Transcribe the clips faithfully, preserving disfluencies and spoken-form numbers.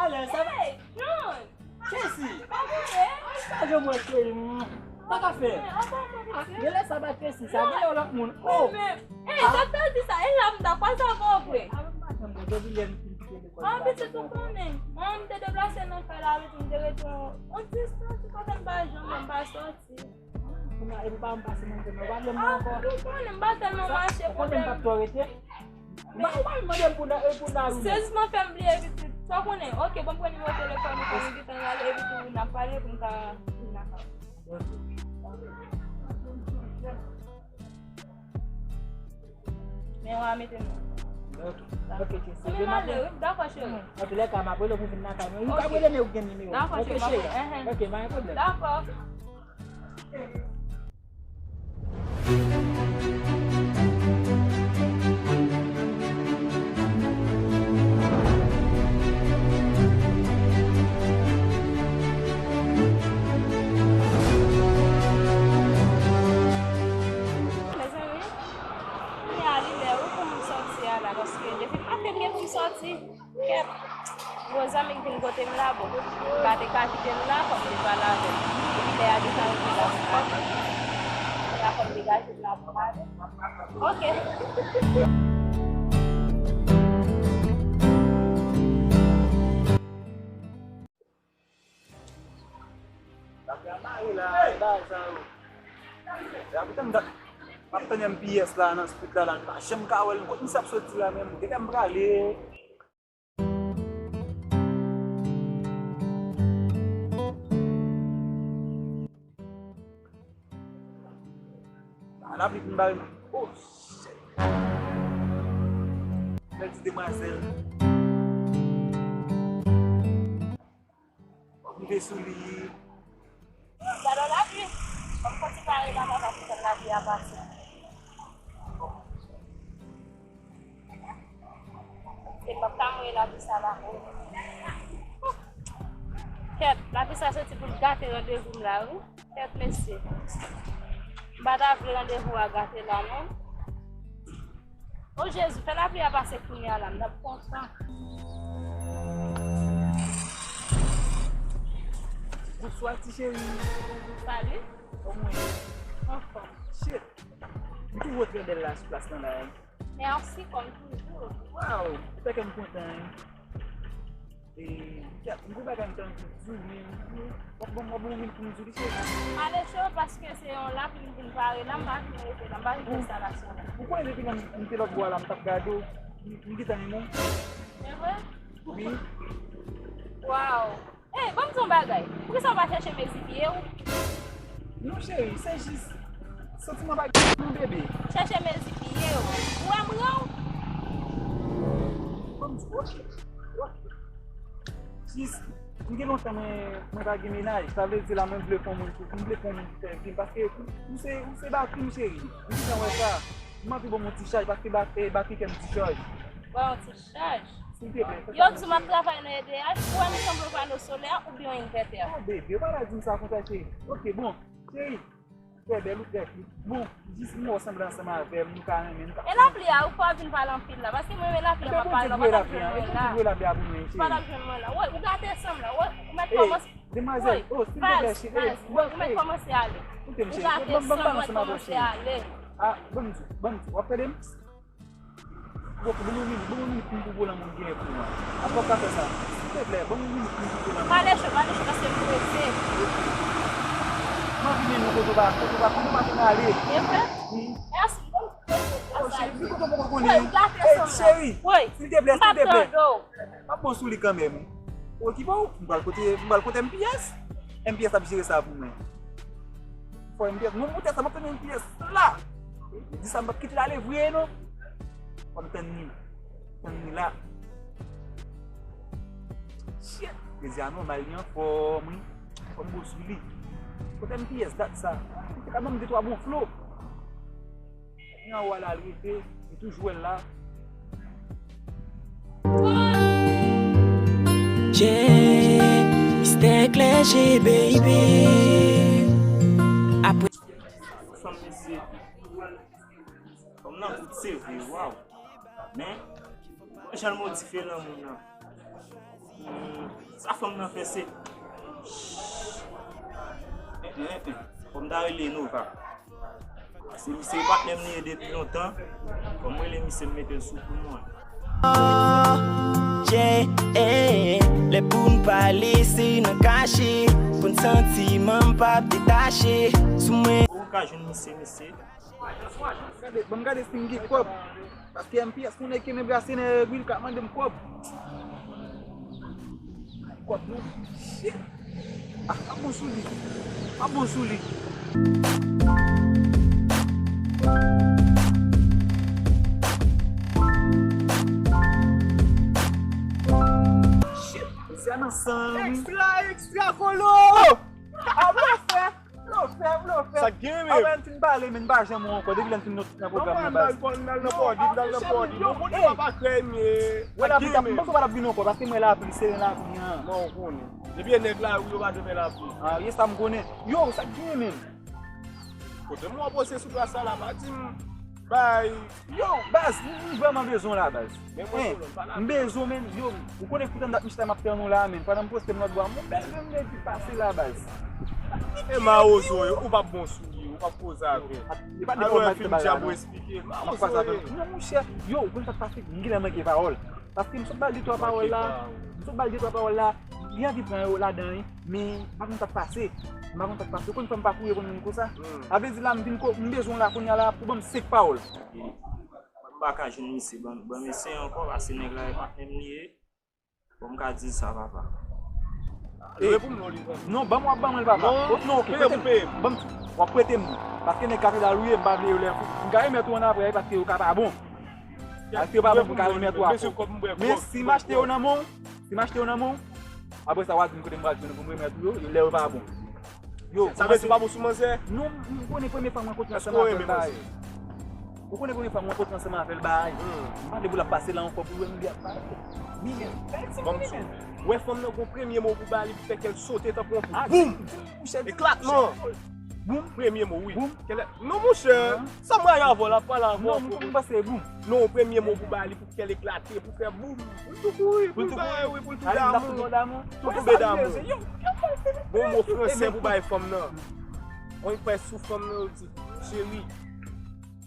Hey, John! Kesi! Sa gen mwen cheri m? Sa ka fè? Genlè sa pa Kesi, sa genlè yon lòt moun. Oh! Hey, sa ta di sa, e la m ta kwè sa pa vre. An pitit ou konnen, mwen m te deplase nan kay la, epi m te rete yon distans, ou konnen m pa janm, m pa sòti. Kounye a, epi pa m pase nan zòn nan, ou pa vle m ankò. Ou konnen m pa tèlman mache, pwoblèm. Ou konnen m p ap twò rete. M pa, ou pa vin mande m pou n, pou n al ou non. Se jis mwen fè m bliye pitit. Sa w konnen. Ok, ban m pran nimewo telefòn ou, pou nou gentan rale, epi tou n ap pale pou n ka vin lakay ou. Men w a mete non. Ok, ok, cheri. Mwen malere, wi. Dakò, cheri. Antoulèka, m ap rele w pou vin lakay mwen. Ou ka rele men ou gen nimewo. Dakò, cheri, m ap rele. Ok, pa gen pwoblèm. Dakò. Mezanmi, kounye a li lè wi pou m sòti a la, paske depi maten m gen pou m sòti. Kèt, gwo zanmi k vin kote m la, bon, m pa te ka kite l la, fò m te pale avè l. Epi lè a gentan rive la, m pa, lè a fò m degaje m la pou m ale. Ok. Lapli a mare la, bagay sa yo. Epi tann dat m ap tann M P S la nan street la, la, m pa janm ka wè l, kot misye ap soti la menm, genlè m prale. Ah, lapli fin bare m. Oh, shit. Bèl ti demwazèl. Rive sou li. Gade lapli. Ban m kontinye pare la, papa, pou tann lapli a pase. E m ap ka mouye lapli sa la. Kèt, lapli sa soti pou l gate randevou m la, wi. Kèt, mesye. M pa ta vle randevou a gate la, non. O Jezi, fè lapli a pase kounye a la, m t ap kontan. Bonswa, ti cheri. Salut. Kòman w ye? Anfòm. Shit. M toujou trè bèl la sou plas lan la. Mèsi, kòm toujou. Waw, sa fè m kontan, hein. E, kèt, m gon bagay m t anvi di w, men w ap ban m, w ap ban m yon minit pou m di w li, cheri. Ale cho, paske se yon lapli m vin pare la, m pa vin rete la, m pa vin fè sa la sou la. Ou konnen depi lè m te lòt bò a la, m t ap gade w, m, m gentan renmen w. Se vre? Wi. Waw. Ey, ban m di w yon bagay. Poukisa w pa chèche mezi pye w? Non, cheri, se jis santiman pa gen non, bebe. Chèche mezi pye w. Ou wè m gran w? Ban m di w, ok. Ok. Jis, m gen lontan mwen, mwen pa gen mennaj. Sa vle di la, mwen vle fè yon moun pou, m vle fè yon moun pou fè vi m. Paske ou se, ou se batri m, cheri. M gentan wè sa. M anvi ban m yon ti chaj, paske ba-, eh, batri kè m dichaj. Ba yon ti chaj? Silteplè, fè sa. Yo di m ap travay nan E D H, ou wè m sanble yon pano solè oubyen yon envètè? Oh, bebe, ou pa ta di m sa konsa, cheri. Ok, bon, cheri, ou trè bèl, ou trè cute. Bon, jis m wè w sanble ansanm avè m, m ka renmen, m ka. E lapli a, ou fè w vin pale anpil la, paske mwen renmen lapli a, m ap pale la, ou pa t ap jwenn mwen la. Ou pa t ap jwenn mwen la. Wè, ou gate san m la, wè, ou mèt kòmanse. Demwazèl, oh, silteplè, cheri, ey, ou mèt kòmanse ale. Koute m, cheri, ban m, ban m pale ansanm avè w, cheri. Ah, ban m di, ban m di, w ap tande m? Bon, ban m yon minit, ban m yon minit pou m pwouve w lanmou m genyen pou ou an. Apa w ka fè sa? Silteplè, ban m yon minit pou m pwouve w lanmou m. Pale cho, pale cho, paske m prese. M anvi mennen w kote w pa, kote w pa, kote w pa konn ale. E vre? Wi. Mèsi. Oh, cheri, vin kote w poko konnen. Ey, cheri, silteplè, silteplè. M ap bon sou li kanmenm. Okipe w, m pral kote, m pral kote M P S. M P S ap jere sa pou mwen. Fò M P S, mwen moute sa, m ap tann M P S la. Di sa m p ap kite l ale vre non. Fò m tann li. Tann li la. Shit, mezi a nòmal, li anfòm wi. Fò m bon sou li. Kote M P S dat sa? Li te ka ban m de twa bon flo. Nan ou al al rete, li toujou wè l la. Yeah, Mister Clergé, baby. Apre. Fanm mesye. Fanm nan kout se vre, waw. Men, jan l modifye lanmou nan. Sa fanm nan fè se. Fò m ta rele Nova. Paske misye patnè m li ye depi lontan. Fò m rele misye, m mete l sou pou mwen. Yeah, eh, lè pou n pale se nan kache. Pou n santiman m p ap detache. Sou mwen. Ou ka jwenn misye, mesye. Gade, ban m gade si m gen kòb. Paske M P S, yon nèg ki renmen brase nan règ wi, li ka mande m kòb. Kòb non. Shit. Ah, pa bon sou li. Pa bon sou li. Shit. Misye nan san wi. Ekstra, ekstra, kolo. A blofè. Blofè, blofè. Sa k gen, men? Awen, m fin pale, men m pa janm wè ankò. Depi lè m fin nan pwogram nan, baz. Mwen al nan pòdi, m al nan pòdi. Bon, bon, m pa krè, men. Wè lapli, m panse w pa t ap vin ankò, paske m wè lapli, se lapli an. Mwen, ou konnen. Depi e nèg la, wi, yo pa dwe fè lapli. Ah, yes, sa m konnen. Yo, sa k gen, men? Kote m wè w poze sou plas la, la, pa di m, bay. Yo, baz, m, m vrèman bezwen w la, baz. Men mwen, m bezwen w, men, yo, ou konnen poutan dat m chita m ap tann ou la, men, pandan m poste m lòt bò a, m bèl grenn nèg ki pase la, baz. E mawozo, yo, ou p ap bon sou li, ou p ap koze avè l. Alò, fim djab ou esplike. Mawozo, yo. Non, monchè, yo, ou konn sa k pase, m genlè manke pawòl. Paske m sot ba l de twa pawòl la, m sot ba l de twa pawòl la, li anvi pran yo ladan li, men m pa konn sa k pase. M pa konn sa k pase. Ou konn fè m pa kouri konn moun konsa. A vle di la, m vin ko, m bezwen w la kounye a la pou ban m senk pawòl. M pa ka jwenn misye, ban, ban m eseye ankò, paske nèg la e patnè m li ye. Bon, m ka di l sa, papa. Non, ban m w ap ban mwen l, papa. Non, ok, prete m. Ban m, w ap prete m li. Paske nèg ka fè dal ou ye, m pa vle yo lè fou. M ka remèt ou annapre, paske yo ka pa bon. Paske yo pa bon pou m ka remèt ou ankò. Men si m achte yo nan men w, si m achte yo nan men w, apre sa w a di m kote m pral jwenn yo pou m remèt ou yo, lè yo pa bon. Yo, sa vle di pa bon sou manzè? Non, m konnen premye fwa m rankontre ansanm avè l bagay. Ou konnen premye fwa m rankontre ansanm avè l bagay. M pa vle pou l ap pase la ankò pou l wè m li ap pale. Ban m di w. Wè fanm nan gon premye mo pou ba li pou fè kè l sote tankou yon poul. Boum! Eklatman! Boum! Premye mo, wi. Boum! Non, monchè. Sa m rayi avè w la, pale avè w. Non, m panse boum. Non, premye mo pou ba li pou kè l eklate, pou fè boum. Pou l tou kouri, pou l bay, wi, pou l tou damou. Pou l tonbe damou. Bon mo fransè pou bay fanm nan. Yon près sou fanm nan, yo di, chérie,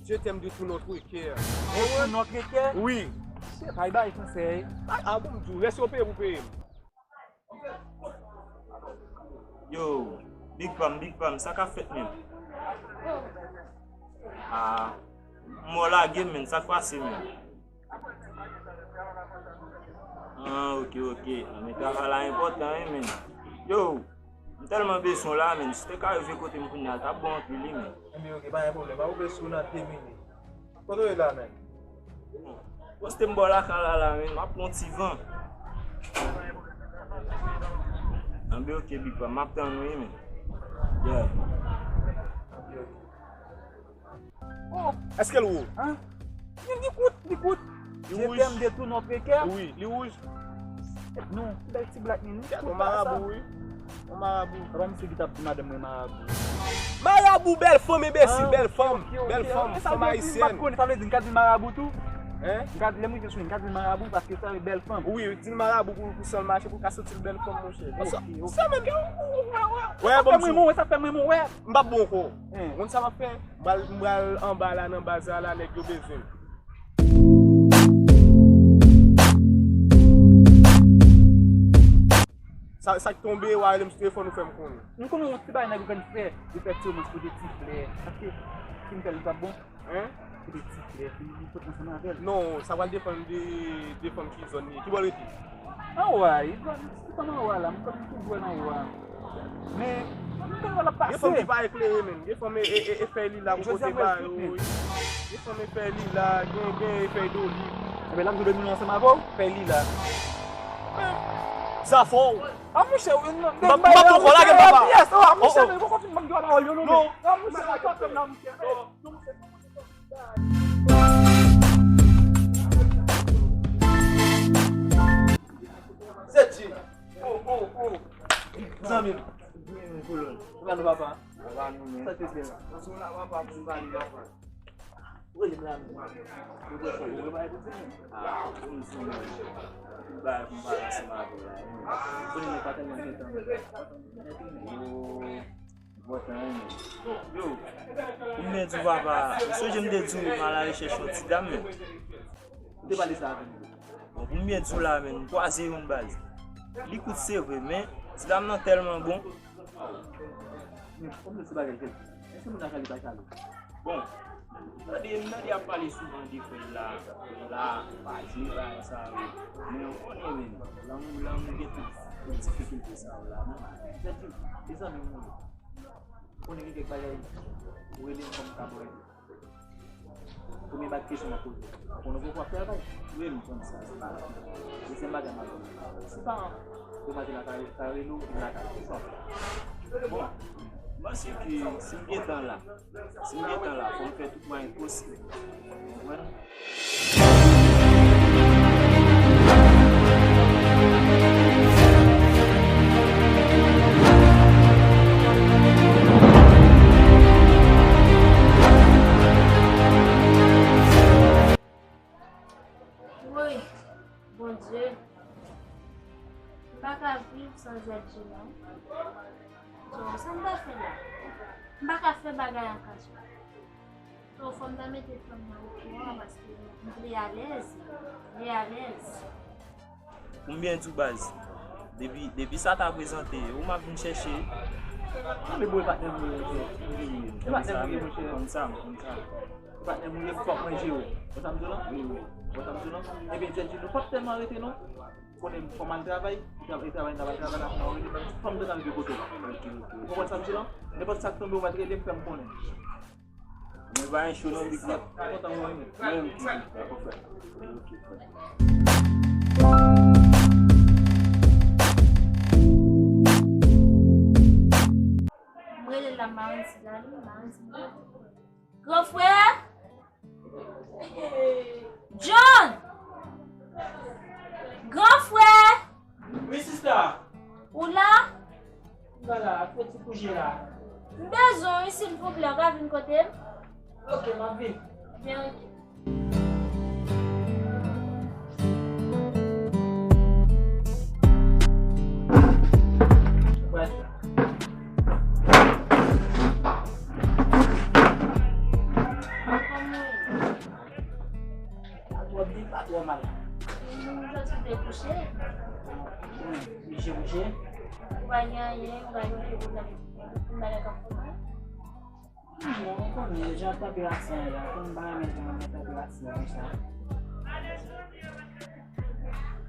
je t'aime de tout notre cœur. De tout notre cœur? Wi. Shit, ay bay fransè. A bon, m di w, rès yo peye pou peye m. Yo, Big Pam, Big Pam, sa k ap fèt menm? Ah, m wè w lage m, menn, sa k pase menm? Ah, ok, ok. Ah, men travay la enpòtan, wi, menn. Yo, m tèlman bezwen w la, menn. Si w te ka rive kote m kounye a, l t ap bon anpil, wi, menn. Ebyen, ok, pa gen pwoblèm. M ap ouvè sou w nan de minit. Kote w ye la menm? Poste m bò lakay la la menm, m ap pran ti van. Anben ok Big Pam, m ap tann ou wi menm. Yeah. Oh, èske l wo? Hein? Li, li kout, li kout. Li wouj. Je t'aime de tout notre cœur. Wi, li wouj. Non, bèl ti blak li, li kout pa sa. Yon marabou, wi. Yon marabou. Papa misye ki t ap di madanm mwen marabou. Marabou, bèl fanm, enbesil, bèl fanm, bèl fanm, fanm ayisyèn. Sa vle di m ka di l marabou tou? Hein? M ka di, lè m rive sou li, m ka di l marabou paske sa vle bèl fanm. Wi, di l marabou pou, pou san l mache, pou l ka santi l bèl fanm, monchè. Ok, ok. Sa menm. Wè, bon, m fè mwen wè. M p ap bon ankò. Konn sa m ap fè? M pral, m pral anba la, nan baz la, la, nèg yo bezwen m. Sa, sa k tonbe, w a rele m sou telefòn, ou fè m konnen. M konnen yon ti bagay nèg yo konn fè, yo fè ti romans kote ti flè. Paske, si m fè l, li p ap bon. Hein? Kote ti flè, li pot ansanm avè l. Non, sa pral depann de, de fanm ki zòn li ye. Ki bò l rete? Anwa, li zòn, li fanm anwa la, m konn toujou wè l anwa. Men, m konn wè l ap pase. Gen fanm ki pa eklere, menn. Gen fanm e, e, e, e fèy lila pou pote ba yo. Gen fanm e fèy lila, gen, gen e fèy doli. Enben, l ap jwe domino ansanm avè w, fèy lila. Zafè w. A monchè, non, m ap pran kò, lage m papa. Yes, oh, a monchè, men poko fin ban m dwa pawòl yo, non, men. Non, monchè, lage m la, monchè. Seti. Oh, oh, oh. Zanmi m. Kòman nou papa? Papa nou menm. Sa te byen. Nan son la papa pou pale papa. Ou rele m la menm. Yo pral fè yo bay pou ti moun. Ah, pou m di menm. Ba, pou m pale ansanm avè w la, wi. Ou konnen mwen pa tèlman gentan. Yo, gentan, wi. Yo, pou m byen di w, papa, ou sonje m te di w m al arechèch yon ti dam, men. Ou te pale sa avè m. Bon, pou m byen di w la, men, m kwaze youn baz. Li kout, se vre, men ti dam nan tèlman bon. Men, kòm se bagay kèk, èske moun nan chale pa chale? Bon, tande, m tande y ap pale souvan de frè l la, frè l la, pa jwe bagay sa yo. Men ou konnen, men, lanmou, lanmou gen tout, tout difikilte sa yo la, non? Sèti, e zanmi m ou ye? Konnen gen kèk bagay, ou rele m kòm m ka ba w ede. Premye bak kesyon m ap poze w. Ou konnen pou w ap travay? Wi, m konn sa, se pa. Dezyèm bagay m ap di w. Si paran demwazèl la ka, ka rele w, vin lakay ou, kisa w ap fè? Bon, m panse ke si m gentan la, si m gentan la, fò m fè tout mwayen posib. Ou konprann? Woy, Bondye, m pa ka viv san Zèdji non. So, sa m ta fè la? M pa ka fè bagay an kache. So, fò m ta mete fanm nan okouran paske m vle alèz, m vle alèz. Pou m byen di w baz, depi, depi sa ta prezante, ou m ap vin chèche. Non, men bon, e patnè m ou ye, monchè. E patnè m ou ye, monchè. Konn sa, m konn sa. E patnè m ou ye, fòk mwen jere w. Wè sa m di w lan? Wi, wi. Wè sa m di w lan? Ebyen, Zèdji, nou p ap tèlman rete non. Konnen fò m al travay, e travay, e travay, n ap al travay la, fò m al rete, men fò m gentan rive kote w. Ok, ok. Ou konprann sa m di w lan? Nenpòt sa k tonbe, ou mèt rele m, fè m konnen. Mwen pa gen cho non, big man. Kontan wè w, men. Mwen menm tou, big man. Ok, frè. M rele la Maranti la, wi, Maranti. Gran frè! John! Gran frè! Wi, sista. Ou la? M la, ak fè ti kouje la. M bezwen w wi, silvouplè, w ka vin kote m? Ok, m ap vin. Byen, ok. Wè sa. Kòman w ye? Pa twò byen, pa twò mal. Jodi w te kouche? Wi, je kouche. Ou pa gen anyen, ou pa gen pwoblèm pou bagay k ap fè mal? Non, ou konnen, jan tanperati an ye a, ou konnen m pa renmen jan tanperati an konsa.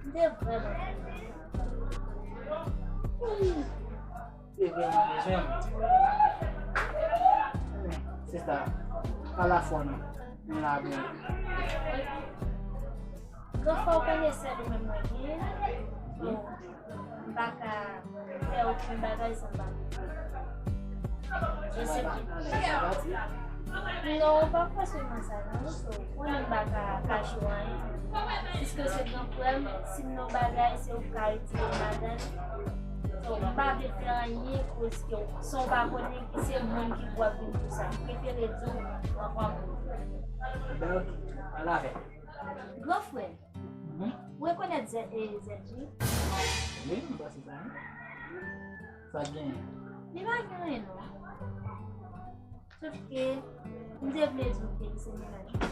M te vrèman bezwen w. Wi. Te vrèman bezwen m. Sista, pa la fò non. M la pou ou. Gran frè, ou konnen sèl ou menm mwen gen. So, m pa ka fè okenn bagay san m pa konnen. E se pou... Non, ou pa fòseman sa non. So, ou konnen m pa ka kache w anyen. Piske se gran frè m, si m nan yon bagay, se ou k ka retire m ladan l. So, m pa vle fè anyen koz ke w, san w pa konnen ki se moun ki pou ap vin pou sa. M prefere di w anvan moun. Ebyen, ok. Al avè l. Gran frè, mhm, ou rekonèt Zè-, e, Zèdji? Wi, m panse sa, wi. Sa k genyen? Li pa gen anyen, non. Sòf ke, m te vle di w ke li se mennaj mwen.